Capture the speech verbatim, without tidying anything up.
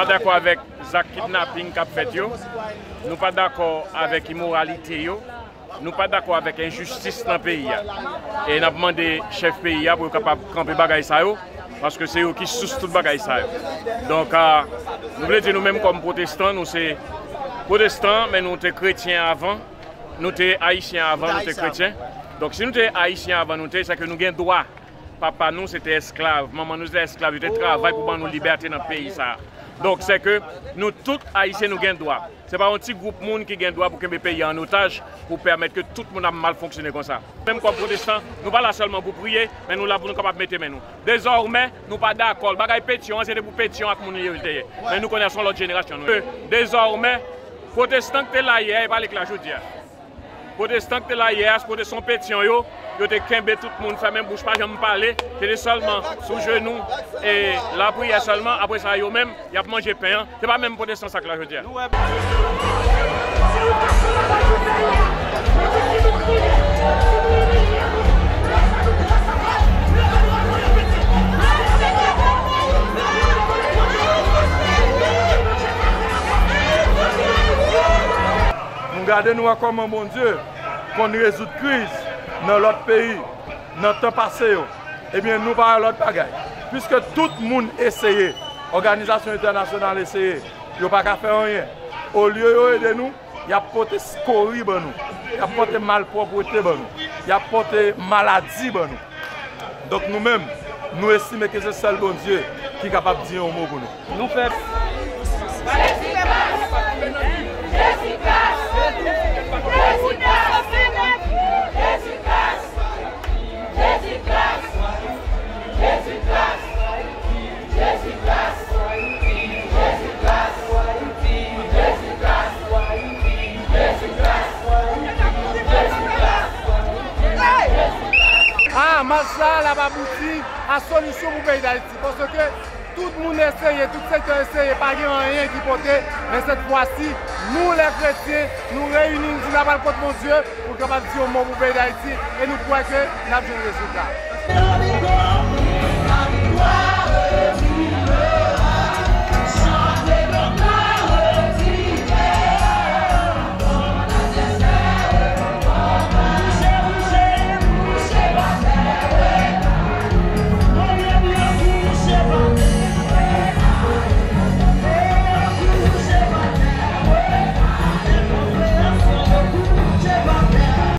Pa dakò avèk zak kidnaping k ap fèt yo. Nou pa dakò avèk imoralite yo. Nou pa dakò avèk enjistis nan peyi a. E n ap mande chèf peyi a pou yo kapab kanpe bagay sa yo, paske se yo ki sous tout bagay sa yo. Donk, a, nou vle di nou menm kòm pwotestan, nou se pwotestan, men nou te kretyen avan, nou te ayisyen avan, nou te kretyen. Donk, si nou te ayisyen avan nou te, se ke nou gen dwa. Papa nou se te esklav, manman nou se te esklav, yo te travay pou ban nou libète nan peyi sa a. Donk, se ke nou tout ayisyen nou gen dwa. Se pa yon ti gwoup moun ki gen dwa pou kenbe peyi a an otaj, pou pèmèt ke tout moun ap mal fonksyone konsa. Menm kòm pwotestan, nou pa la sèlman pou priye, men nou la pou nou kapab mete men nou. Dezòmè, nou pa dakò. Bagay Petyon an, se te pou Petyon ak moun li yo te ye. Men nou konnen se yon lòt jenerasyon nou ye. Dezòmè, pwotestan ki te la yè, e pa li k la jodi a. Pwotestan ki te la yè a, se pwotestan Petyon yo, yo te kenbe tout moun, fèmen bouch, pa janm pale, se te sèlman sou jenou e lapriyè sèlman. Apre sa, yo menm, y ap manje pen an. Se pa menm pwotestan sa k la jodi a. Nou gade, nou wè kòman Bondye konn rezoud kriz nan lòt peyi, nan tan pase yo. Ebyen, nou pa wè lòt bagay. Piske tout moun eseye, òganizasyon entènasyonal eseye, yo pa ka fè anyen. Olye yo ede nou, y ap pote skori ban nou, y ap pote malpwòpte ban nou, y ap pote maladi ban nou. Donk, nou menm, nou estime ke se sèl Bondye ki kapab di yon mo pou nou. Nou fè. Ah, mach sa a l ap abouti a solisyon pou peyi Dayiti. Paske tout moun eseye, tout sektè eseye, pa gen anyen ki pote. Men sèt fwa si, nou, lè kretyen, nou reyini, nou di n ap al kot Bondye pou l kapab di yon mo pou peyi Dayiti, e nou kwè ke n ap jwenn rezilta.